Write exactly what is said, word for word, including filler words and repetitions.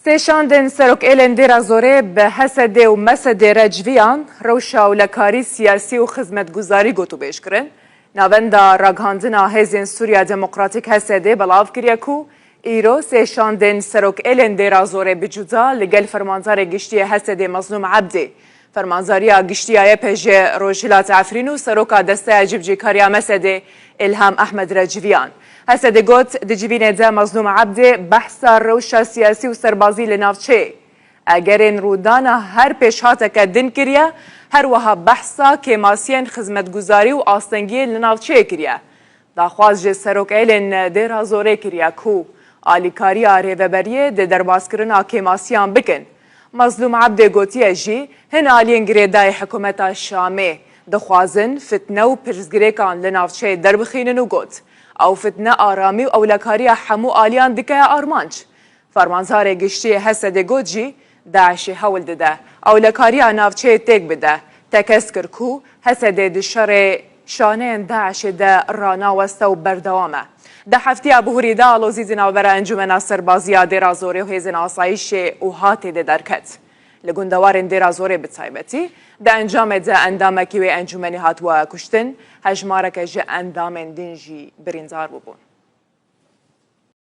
Sê şandên serokêlên Dêra Zorê bi H S D û M S D re civiyan, rewşa ewlekarî siyasî û xizmetguzarî gotûbêj kirin. Navenda ragihandina Hêzên Sûriya Demokratîk H S D belav kiriye ku îro sê şandên serokêlên Dêra Zorê bi cuda li gel Fermandarê Giştî yê H S D Mezlûm Ebdî, Fermandariya Giştî ya Y P J Rojhilat Efrîn û Seroka Desteya Cibcîkariya M S D Îlham Ehmed re civiyan. H S D got, di civînê de Mezlûm Ebdî behsa rewşa siyasî û serbazî li navçeyê, egerên rûdana her pêşhateke din kiriye, her wiha behsa kêmasiyên xizmetguzarî û astengiyên li navçeyê kiriye. Daxwaz ji serokêlên Dêra Zorê kiriye ku alîkariya rêveberiyê di derbazkirina kêmasiyan bikin. Mezlûm Ebdê gotiye jî, hin aliyên girêdayî hikûmeta Şamê dixwazin fitne û pirsgirêkan li navçeyê derbixînin û got, ew fitne aramî û ewlekariya hemû aliyan dike armanc. Fermandarê Giştî yê H S D got jî, DAIŞê hewl dide ewlekariya navçeyê têk bide. Tekez kir ku H S D di şerê şaneyên DAIŞê de ranaweste û berdewam e. Di heftiya bihurî de alozî di navbera Encûmena Serbazî ya Dêra Zorê û Hêzên Asayîşê û hatê de derket. Li gundewarên Dêra Zorê bi taybetî, di encamê de endamekî wê encûmenê hatibû kuştin, hejmareke ji endamên din jî birîndar bûbûn.